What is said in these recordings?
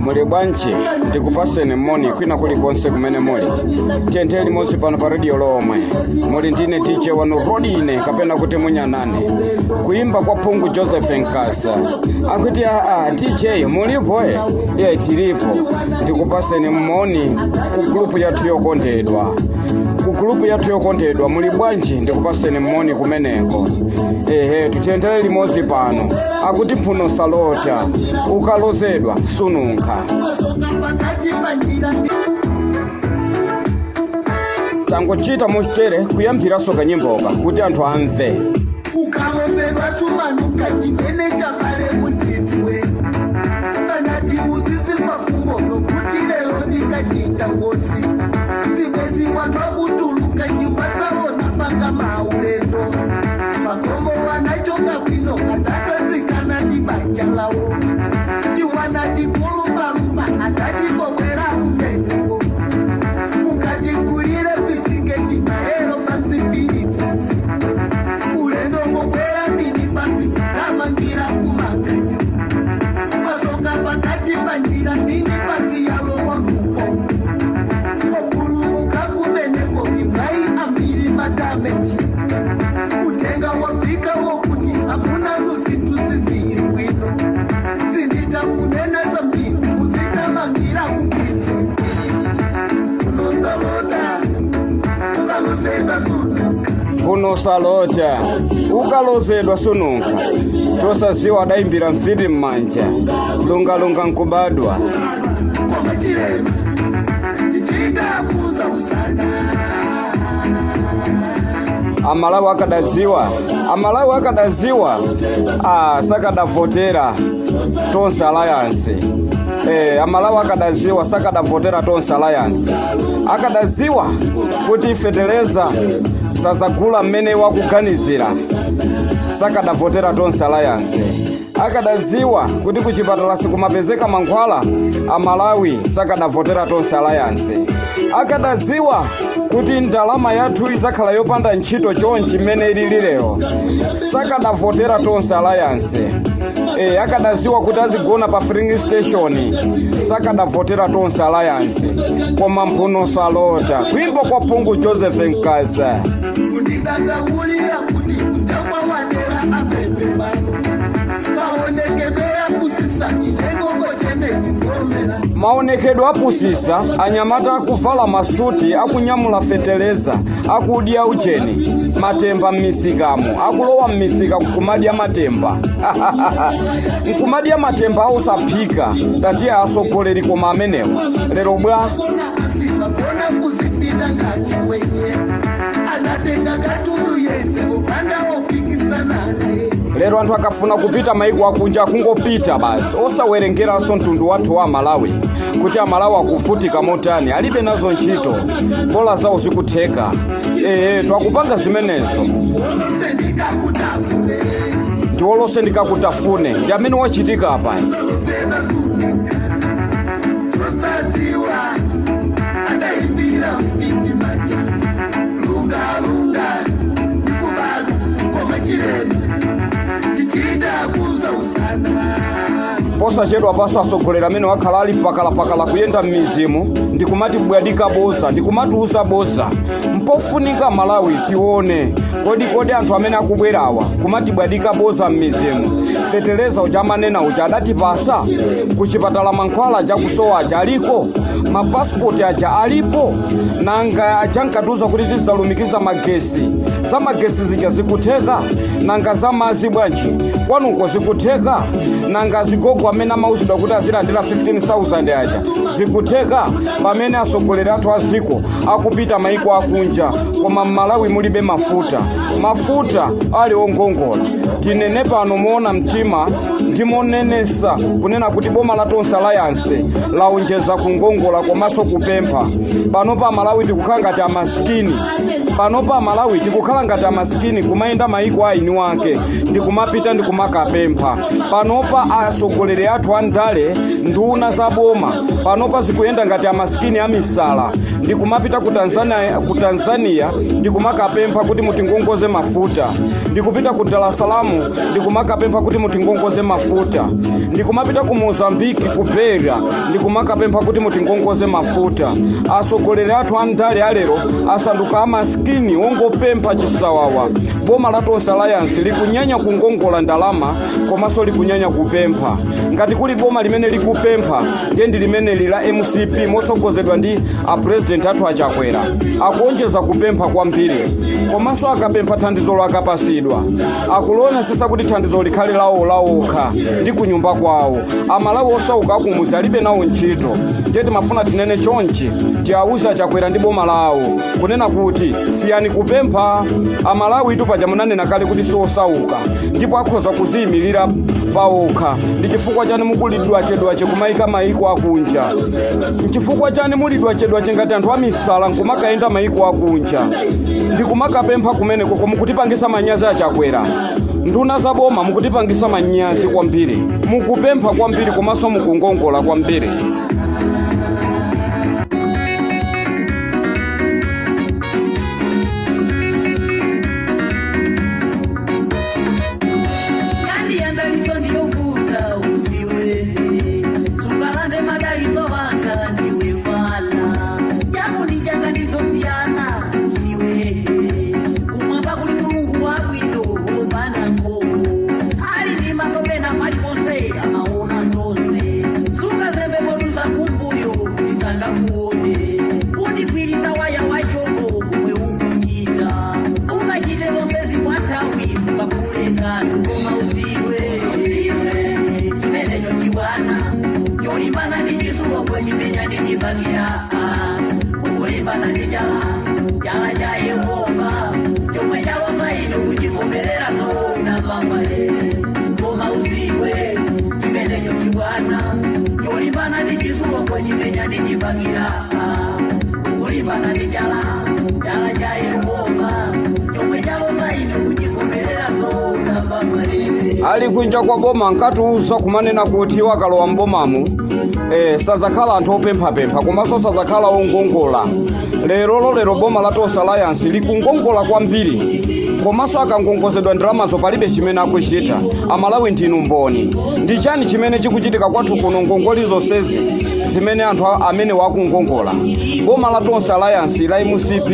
Muli bwanji? Ndikupaseni moni kwina kulikonse kumene muli. Tiyendere limodzi pano pa radio lomwe muli ndine DJ wanu Rodine, kapena kuti Munyanane. Kuimba kwa phungu Joseph Nkasa akuti aa, DJ mulipo? Iye tilipo. Ndikupaseni moni ku gulupu yathu yokondedwa, ku gulupu yathu yokondedwa. Muli bwanji? Ndikupaseni moni kumeneko. Ehe, tutiyendere limodzi pano. Akuti mphuno salota, ukalozedwa sununkha. Tangochita motere kuyambiranso kanyimboka kuti anthu amve. Ukalozedwa sumanunkha, chimene chabale muchiziwe kanati uzisi mafungo nokuti lero ndikachita ngozi zibwezi wanthu akutuluka nyumba zawo napanga maulendo magomo wanachoka bwino atatazikana ndi banja lawo tiwanati kulumbalumba atatikokwera kumeneko mukatikulire bisiketi mahero pasipiritsisi ulendo ngokwera mini pasi tamangira kumakanyo masoka pakati panjira mini pasi yalowa kuko opulumuka kumeneko imwai ambiri madameji utenga wafika wokuti hamuna nuzintu ziziri bwino sindita kunena zambiri muzitamangira kupitsi unosalota ukalozedwa sununkha. Mphuno salota, ukalozedwa sununkha. Chosaziwa adayimbira mfiti m'manja. Lungalunga nkubadwa. Koma chilema chichita kuza usana. Amalawi akadadziwa, Amalawi akadadziwa, ah, sakadavotera Tonse Alliance. Amalawi akadadziwa sakadavotera Tonse Alliance. Akadadziwa kuti feteleza sazagula mmene wakuganizira sakadavotera Tonse Alliance. Akadadziwa kuti kuchipatala sikumapezeka mankhwala, Amalawi sakadavotera Tonse Alliance. Akadadziwa kuti ndalama yathu izakhala yopanda ntchito chonchi mmene ilili lero sakadavotera Tonse Alliance. Akadadziwa kuti azigona pa filling station sakadavotera Tonse Alliance. Koma mphuno salota. Kuimba kwa phungu Joseph Nkasa. Kundidandaulira kuti kunja wadera apepe pano maonekedwe yakusisa inengongo chene kuvomera. Maonekedwe apusisa. Anyamata akuvala masuti, akunyamula feteleza, akudya ucheni matemba m'misikamo, akulowa m'misika kumadya matemba, nkumadya matemba ausaphika. Tatiye asogoleri koma amenewa lero bwa? Kona asiva kona kuzipinda ngati wenye anatenga katundu yese upanda wopikisana naye. Lero anthu akafuna kupita maiko akunja akungopita basi, osawerengeranso mtundu wathu wa Malawi kuti Amalawi akuvutika motani. Alibe nazo ntchito, bola zawo zikutheka. Ee, twakupanga zimenezo. Olose ndikakutafune. Ndiwolose ndikakutafune, ndi amene wachitika apa. Zena sununkha, rosaziwa adaimbira mfiti manja. Lunga lunga ndikubadwa, koma chilema chichita kuza usana. Posachedwa paso atsogoleri amene wakhala ali pakalapakala kuyenda m'mizimu ndikumati bwadika boza, ndikumatiuza boza. Mpofunika Malawi tione kodi kodi anthu amene akubwerawa kumati bwadika boza m'mizimu, feteleza uja amanena uja adatipasa, kuchipatala mankhwala aja kusowa aja aliko, mapasipoti aja alipo, nanga aja nkatiuza kuti tizalumikiza magesi, za magesi zija zikutheka? Nanga za mazi bwanji, kwanuko zikutheka? Nanga zigogo amene amauzidwa kuti azilandira 15,000 aja zikutheka? Pamene atsogoleri athu a ziko akupita maiko akunja, koma m'Malawi mulibe mafuta, mafuta ali ongongola. Tinene pano moona mtima ndimonenesa kunena kuti boma la Tonse Alliance laonjeza kungongola komanso kupempha. Pano pa Malawi tikukhala ngati amasikini. Panopa Amalawi tikukhala ngati amasikini, kumayenda mayiko a eni wake ndikumapita ndikumakapempha. Panopa atsogoleri athu a ndale, nduna za boma, panopa zikuyenda ngati amasikini amisala, ndikumapita ku Tanzania ndikumakapempha kuti mutingongoze mafuta, ndikupita ku Dar es Salaam ndikumakapempha kuti mutingongoze mafuta, ndikumapita ku Mozambiki, ku Beira, ndikumakapempha kuti mutingongoze mafuta. Atsogoleri athu a ndale alero asanduka amasikini wongopempha chisawawa. Boma la Tonse Alliance likunyanya kungongola ndalama komanso likunyanya kupempha. Ngati kuli boma limene likupempha, ndiye ndi limeneli la MCP motsogozedwa ndi a president athu Achakwera. Akuonjeza kupempha kwambiri, komanso akapempha thandizolo, akapasidwa, akulionesesa kuti thandizo likhale lawo lawokha ndi kunyumba kwawo. Amalawi osauka akumuzi alibe nawo ntchito. Ndiye timafuna tinene chonchi, tiawuze Achakwera ndi boma lawo kunena kuti siyani kupempha. Amalawi itu paja munanena kale kuti siosauka ndipo akhoza kuziyimirira pawokha. Ndi chifukwa chani mukulidwachedwache kumayika mayiko akunja? Nchifukwa chani mulidwachedwache ngati anthu amisala nkumakayenda mayiko akunja ndikumakapempha kumeneko? Koma mukutipangisa manyazi, Achakwera, nduna za boma, mukutipangisa manyazi kwambiri. Mukupempha kwambiri komanso mukungongola kwambiri. Kandi yandaliso ndiyovuta, uziwe sungalande madaliso vanga ndiwe vala jakunichanga ndizosiyana. Uziwe kumwamba kuli Mulungu wabwino wopanda nkhomo, ali ndi maso pena paliponse, amaona zonse. Sungazembe potuza kumbuyo isanga kuone kundigwiriza waya wachoko kumwe ukuchita ungachite zonse zimwathawi zikakulekatu. Koma uziwe chimenecho chibwana cholimbana ndi chisulo chimenya ndi chibakira, ukulimbana ndi chala chala cha Yehova chomwe chaloza inu kuchikomerera zona pambaye. Koma uziwe chimenecho chibwana cholimbana ndi chisulo chimenya ndi chibakira, ukulimbana ndi chala chala cha Yehova chomwe chaloza inu kuchikomerera zona pambaye. Ali kunja kwa boma nkatiuza kumanena kuti iwo akalowa mbomamu sazakhala anthu opemphapempha komanso sazakhala ongongola. Lerolo lero boma la Tonse Alliance likungongola kwambiri, komanso akangongozedwa ndalamazo palibe chimene akuchita. Amalawi ndinu mboni. Ndi chani chimene chikuchitika kwathu kuno? Ngongoli zonsezi zimene anthu amene wakungongola, boma la Tonse Alliance la MCP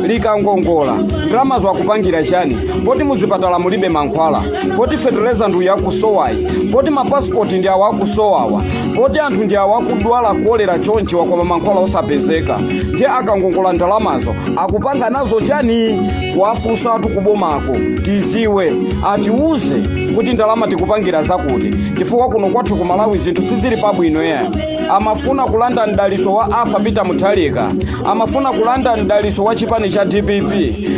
likangongola ndalamazo akupangira chani, poti muzipatala mulibe mankhwala, poti fetereza ndi yakusowayi, poti mapasipoti ndi awo akusowawa, poti anthu ndi awo akudwala kolera chonchi wakoma mankhwala osapezeka? Ndiye akangongola ndalamazo akupanga nazo chani? Kuwafunsatu kubomako tiziwe, atiuze kuti ndalama tikupangira zakuti, chifukwa kuno kwathu ku Malawi zinthu sizili pabwino. Ya amafuna kulanda mdaliso wa Arthur Peter Mutharika, amafuna kulanda mdaliso wa chipani cha DPP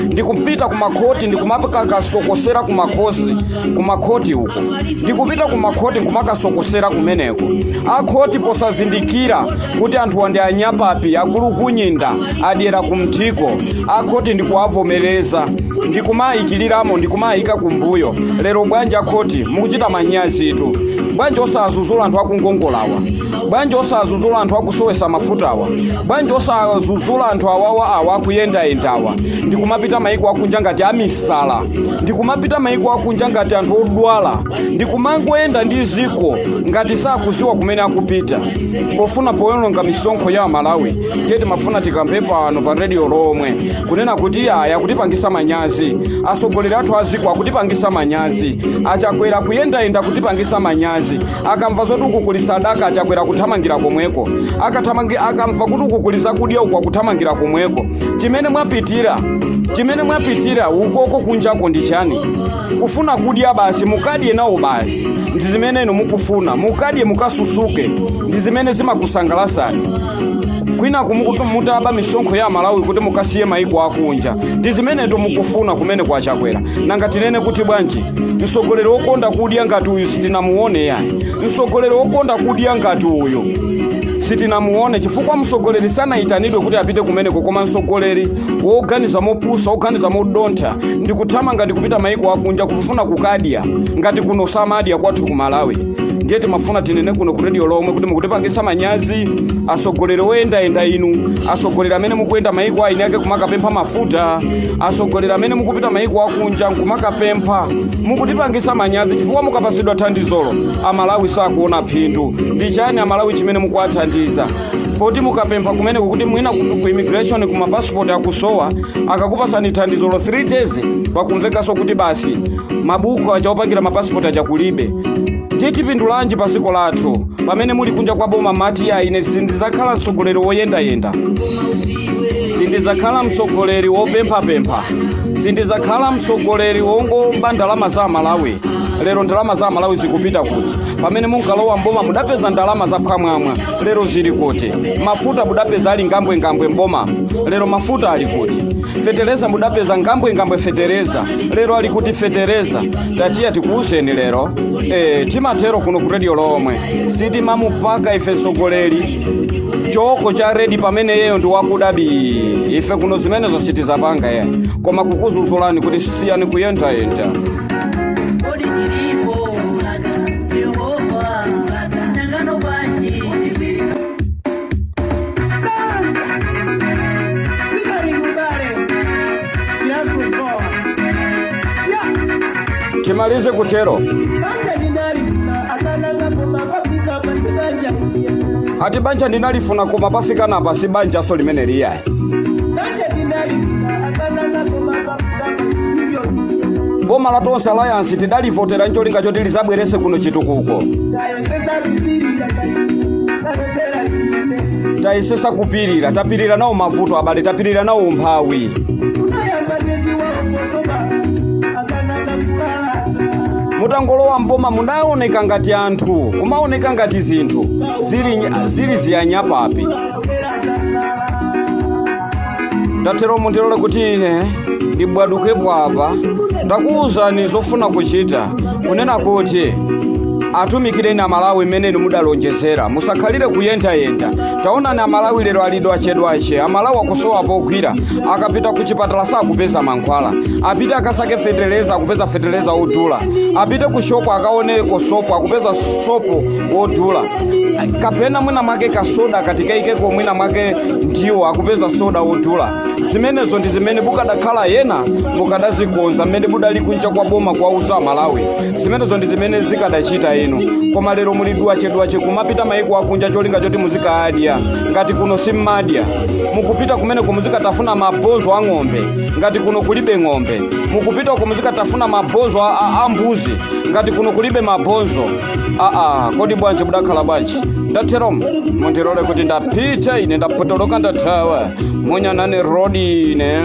ndikupita kumakhoti ndikumakakasokosera kumakhoti uko, ndikupita kumakhoti nkumakasokosera kumeneko. Akhoti posazindikira kuti anthu ndi anyapapi akulukunyinda adyera kumthiko, akhoti ndikuwavomereza ndikumayikiliramo ndikumayika kumbuyo. Lero bwanji akhoti mukuchita manyazitu? Bwanji osazuzula anthu akungongolawa? Bwanji osazuzula anthu akusowesa mafutawa? Bwanji osazuzula anthu awawa awa akuyendayendawa ndikumapita maiko akunja ngati amisala, ndikumapita maiko akunja ngati anthu odwala, ndikumangoyenda ndi ziko ngati sakuziwa kumene akupita, pofuna powononga misonkho ya Amalawi? Ndiye timafuna tikambe pano pa radio lomwe kunena kuti aya akutipangisa manyazi. Atsogoleri athu aziko akutipangisa manyazi. Achakwera kuyendayenda kutipangisa manyazi. Akamva zoti uku kuli sadaka, Achakwera kuthamangira komweko. Akamva kuti uku kuli zakudya, uku akuthamangira komweko. Chimene mwapitira ukoko kunjako ndi chani? Kufuna kudya basi, mukadye nawo basi. Ndi zimene inu mukufuna, mukadye mukasusuke, ndi zimene zimakusangalasani. Kwinaku mutaba misonkho ya Malawi kuti mukasiye maiko akunja, ndi zimeneto mukufuna kumene kwachakwera. Nanga tinene kuti bwanji? Mtsogoleri wokonda kudya ngati uyu sitinamuone yani. Mtsogoleri wokonda kudya ngati uyu. Sitinamuone chifukwa mtsogoleri sanayitanidwe kuti apite kumeneko, koma mtsogoleri woganiza mopusa, woganiza modontha, ndikuthamanga ndikupita maiko akunja kufuna kukadya ngati kuno samadya kwathu ku Malawi. Ndiye timafuna tinene kuno ku Radio Lomwe kuti mukutipangitsa manyazi, atsogoleri oyendayenda inu, atsogoleri amene mukuyenda maiko aini ake kumakapempha mafuta, atsogoleri amene mukupita maiko akunja nkumakapempha. Mukutipangitsa manyazi chifukwa mukapasidwa thandizolo, Amalawi sakuona phindu. Ndi chani Amalawi chimene mukuwathandiza, poti mukapempha kumeneko kuti mwina ku immigration kuma passport akusowa, akakupasani thandizolo, 3 days pakumvekanso kuti basi, mabuku aja opangira mapasipoti aja kulibe? Ndiye tipindulanji pa dziko lathu pamene muli kunja kwa boma? Mati, "Ya, ine sindizakhala mtsogoleri woyendayenda, sindizakhala mtsogoleri wopemphapempha, sindizakhala mtsogoleri wongoba ndalama za Amalawi." Lero ndalama za Amalawi zikupita kuti? Pamene munkalowa mboma mudapeza ndalama zaphwamwamwa, lero zili kuti? Mafuta mudapeza ali ngambwengambwe mboma, lero mafuta ali kuti? Fetereza mudapeza ngambwengambwe fetereza, lero ali kuti fetereza? Tatiya tikuwuzeni lero. Timatero kuno ku Radio Lomwe, sitimamupaka ife mtsogoleri choko cha red pamene yeyo ndi wakudabi. Ife kuno zimenezo sitizapanga ye, koma kukuzuzulani kuti siyani kuyendayenda. Kodi chilipo Yehova nangano bwanji? Featuring Chilazo. Yeah. Timalize kutero. Banja ndinalifuna akananga koma pafika pasibanja. Ati banja ndinalifuna koma pafika napa si banjaso limene liyayi. Banja ndinalifuna akananga koma pafika pasibanja. Boma la Tonse Alliance tidalivotera ncholinga choti lizabwerese kuno chitukuko. Tayesesa kupirira, talepera ine. Tayesesa kupirira, tapirira nawo mavuto abale, tapirira nawo umphawi. Unayamba mwezi wa Oktoba akananga kukalata. Mutangolowa mboma munaoneka ngati anthu, kumaoneka ngati zinthu zili ziyanyapapi. Tatero mundilole kuti ine ndibwadukepo apa. Ndakuwuzani zofuna kuchita, kunena kuti atumikireni Amalawi mmene mudalonjezera, musakhalire kuyendayenda. Taonani, Amalawi lero alidwe achedwache, Amalawi akusowa pogwira. Akapita ku chipatala sakupeza mankhwala, apite akasake feteleza akupeza feteleza wodula, apite ku shopo akaoneko sopo akupeza sopo wodula, kapena mwina mwake kasoda katikaikeko mwina mwake ndiwo akupeza soda wodula. Zimenezo ndi zimene bukadakhala yena mukadazikonza mmene budali kunja kwa boma kuwauza Amalawi. Zimenezo ndi zimene zikadachita inu, koma lero muli dwachedwache kumapita maiko akunja cholinga choti muzikadya ngati kuno simmadya. Mukupita kumeneko muzikatafuna mabonzo a ng'ombe ngati kuno kulibe ng'ombe. Mukupita uko muzikatafuna mabonzo a mbuzi ngati kuno kulibe mabonzo. Aa, kodi bwanji budakhala bwanji? Ndatero mundilole kuti ndapita ine, ndapotoloka, ndathawa munyanane rodi ine.